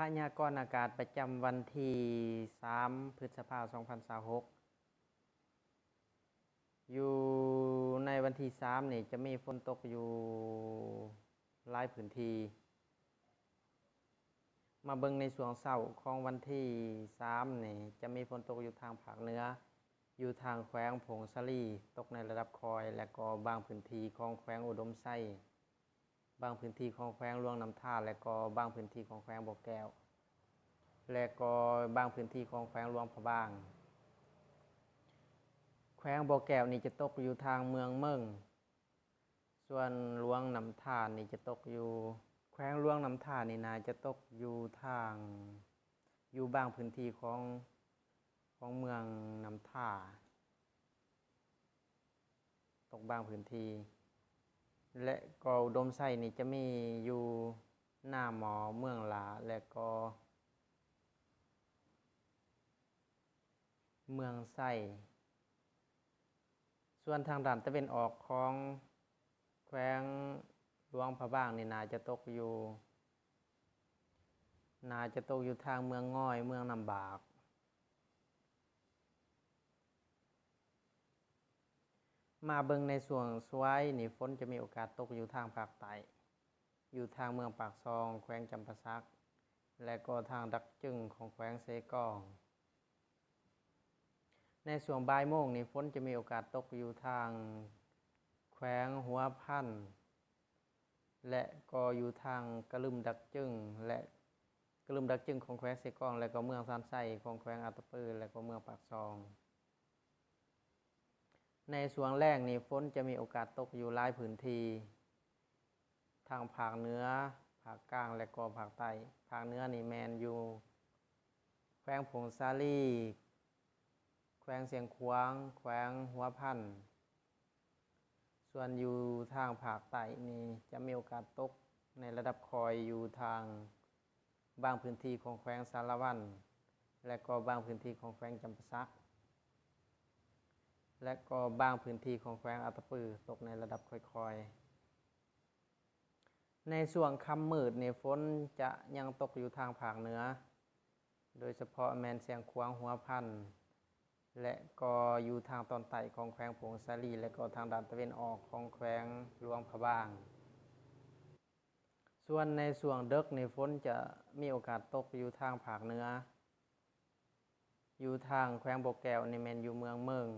ພະຍາກອນອາກາດປະຈຳວັນທີສາມ ພຶດສະພາ ສອງພັນຊາວຫົກ ຢູ່ໃນວັນທີສາມນີ້ຈະມີຝົນຕົກຢູ່ຫຼາຍພື້ນທີ່. ມາເບິ່ງໃນຊ່ວງເຊົ້າຂອງວັນທີສາມນີ້ ຈະມີຝົນຕົກຢູ່ທາງພາກເໜືອ, ຢູ່ທາງແຂວງຜົ້ງສາລີ ຕົກໃນລະດັບຄ່ອຍ ແລະກໍບາງພື້ນທີ່ຂອງແຂວງອຸດົມໄຊ, ບາງພື້ນທີ່ຂອງແຂວງຫຼວງນ້ຳທາ ແລະກໍບາງພື້ນທີ່ຂອງແຂວງບໍ່ແກ້ວ ແລະກໍບາງພື້ນທີ່ຂອງແຂວງຫຼວງພະບາງ. ແຂວງບໍ່ແກ້ວນີ້ຈະຕົກຢູ່ທາງເມືອງເມິງ, ສ່ວນຫຼວງນ້ຳທານີ້ຈະຕົກຢູ່, ແຂວງຫຼວງນ້ຳທານີ້ໜ້າຈະຕົກຢູ່ທາງ, ຢູ່ບາງພື້ນທີ່ຂອງ, ຂອງເມືອງນ້ຳທາ. ຕົກບາງພື້ນທີ່ ແລະກໍອຸດົມໄຊນີ້ຈະມີຢູ່ນາໝໍ້, ເມືອງຫຼ້າ ແລະກໍເມືອງໄຊ. ສ່ວນທາງດ້ານຕາເວັນອອກຂອງແຂວງຫຼວງພະບາງນີ້ໜ້າຈະຕົກຢູ່, ໜ້າຈະຕົກຢູ່ທາງເມືອງງອຍ, ເມືອງນ້ຳບາກ. ມາເບິ່ງໃນຊ່ວງສວາຍນີ້ ຝົນຈະມີໂອກາດຕົກຢູ່ທາງພາກໃຕ້, ຢູ່ທາງເມືອງປາກຊ່ອງ ແຂວງຈຳປາສັກ ແລະກໍທາງດັກຈຶງຂອງແຂວງເຊກອງ. ໃນຊ່ວງບ່າຍໂມງນີ້ ຝົນຈະມີໂອກາດຕົກຢູ່ທາງແຂວງຫົວພັນ ແລະກໍຢູ່ທາງກະລຶມດັກຈຶງ ແລະກະລຶມດັກຈຶງຂອງແຂວງເຊກອງ ແລະກໍເມືອງຊານໄຊຂອງແຂວງອັດຕະປື ແລະກໍເມືອງປາກຊ່ອງ. ໃນຊ່ວງແລງນີ້ ຝົນຈະມີໂອກາດຕົກຢູ່ຫຼາຍພື້ນທີ່ ທັງພາກເໜືອ, ພາກກາງ ແລະກໍພາກໃຕ້. ພາກເໜືອນີ້ແມ່ນຢູ່ແຂວງຜົ້ງສາລີ, ແຂວງຊຽງຂວາງ, ແຂວງຫົວພັນ. ສ່ວນຢູ່ທາງພາກໃຕ້ນີ້ຈະມີໂອກາດຕົກໃນລະດັບຄ່ອຍຢູ່ທາງບາງພື້ນທີ່ຂອງແຂວງສາລະວັນ ແລະກໍບາງພື້ນທີ່ຂອງແຂວງຈຳປາສັກ ແລະກໍບາງພື້ນທີ່ຂອງແຂວງອັດຕະປື ຕົກໃນລະດັບຄ່ອຍໆ. ໃນຊ່ວງຄ່ຳມືດນີ້ ຝົນຈະຍັງຕົກຢູ່ທາງພາກເໜືອ, ໂດຍສະເພາະແມ່ນຊຽງຂວາງ, ຫົວພັນ ແລະກໍຢູ່ທາງຕອນໃຕ້ຂອງແຂວງຜົ້ງສາລີ ແລະກໍທາງດ້ານຕາເວັນອອກຂອງແຂວງຫຼວງພະບາງ. ສ່ວນໃນຊ່ວງເດິກນີ້ ຝົນຈະມີໂອກາດຕົກຢູ່ທາງພາກເໜືອ, ຢູ່ທາງແຂວງບໍ່ແກ້ວນີ້ແມ່ນຢູ່ເມືອງເມິງ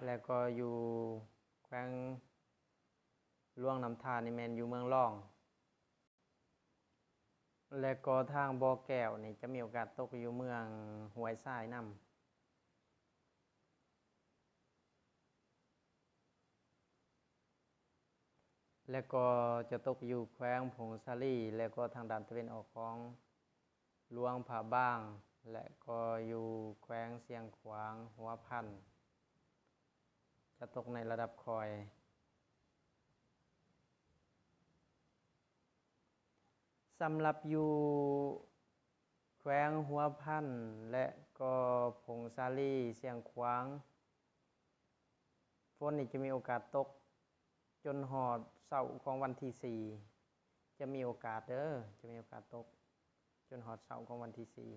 ແລະກໍຢູ່ແຂວງຫຼວງນ້ຳທານີ້ແມ່ນຢູ່ເມືອງລອງ. ແລະກໍທາງບໍ່ແກ້ວນີ້ຈະມີໂອກາດຕົກຢູ່ເມືອງຫ້ວຍຊາຍນຳ ແລະກໍຈະຕົກຢູ່ແຂວງຜົ້ງສາລີ ແລະກໍທາງດ້ານຕາເວັນອອກຂອງຫຼວງພະບາງ ແລະກໍຢູ່ແຂວງຊຽງຂວາງ, ຫົວພັນ ຈະຕົກໃນລະດັບຄ່ອຍ. ສຳລັບຢູ່ແຂວງຫົວພັນ ແລະກໍຜົ້ງສາລີ, ຊຽງຂວາງ, ຝົນນີ້ຈະມີໂອກາດຕົກຈົນຮອດເຊົ້າຂອງວັນທີສີ່ ຈະມີໂອກາດເດີ ຈະມີໂອກາດຕົກຈົນຮອດເຊົ້າຂອງວັນທີສີ່.